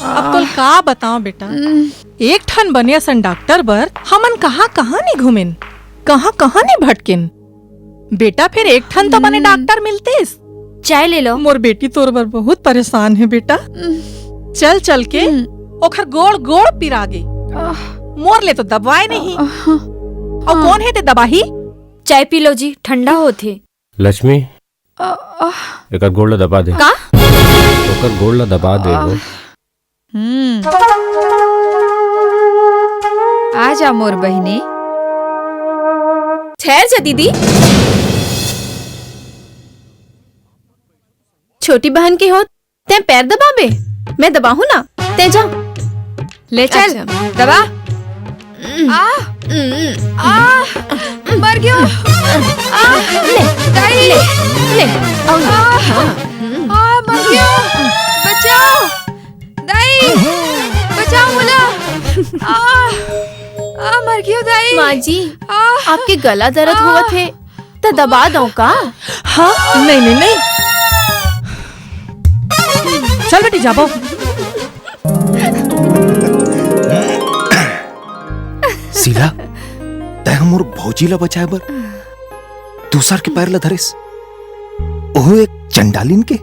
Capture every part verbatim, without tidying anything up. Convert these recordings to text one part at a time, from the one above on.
अब तोल का बताओ बेटा, एक ठन बने असन डॉक्टर बर हमन कहाँ कहाँ नहीं घूमेन, कहाँ कहाँ नहीं भटकेन। बेटा, फिर एक ठन तो बने डॉक्टर मिलतेस। चाय ले लो। मोर बेटी तोर बर बहुत परेशान है बेटा। चल चल के ओखर गोड़ गोड़ पिरा गे। मोर ले तो दबाए नहीं। और कौन है ते दबाही? चाय पी लो जी, ठंडा होथे। लक्ष्मी, एकर गोड़ ला दबा दे। का? ओकर गोड़ ला दबा दे वो। हम्म। आ जा मोर बहिनी। ठहर जा दीदी। छोटी बहन के होत, तैं पैर दबाबे, मैं दबाहूं ना, तैं जा। ले चल, अच्छा। दबा। आ, आ, मर गयो। आ, ले, दाई। ले, ले, आओ ना। आ, आ, मर गयो। बचाओ। दाई, बचाओ मोला। आ, आ, मर गयो दाई। माँ जी, आ, आपके गला दर्द आ। होवत हे, त दबा दो का? हाँ, नहीं, नहीं, नहीं। चल बेटी, जाबो। शीला, तैं ह मोर भौजी ला बचाए बर दूसर के पैर ला धरेस, ओहो एक चंडालिन के।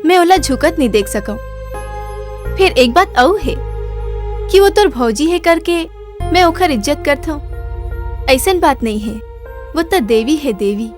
मैं ओला झुकत नहीं देख सकूं। फिर एक बात अऊ हे कि वो तोर भौजी हे करके मैं ओखर इज्जत करथंव। ऐसन बात नहीं हे, वो तो देवी हे, देवी।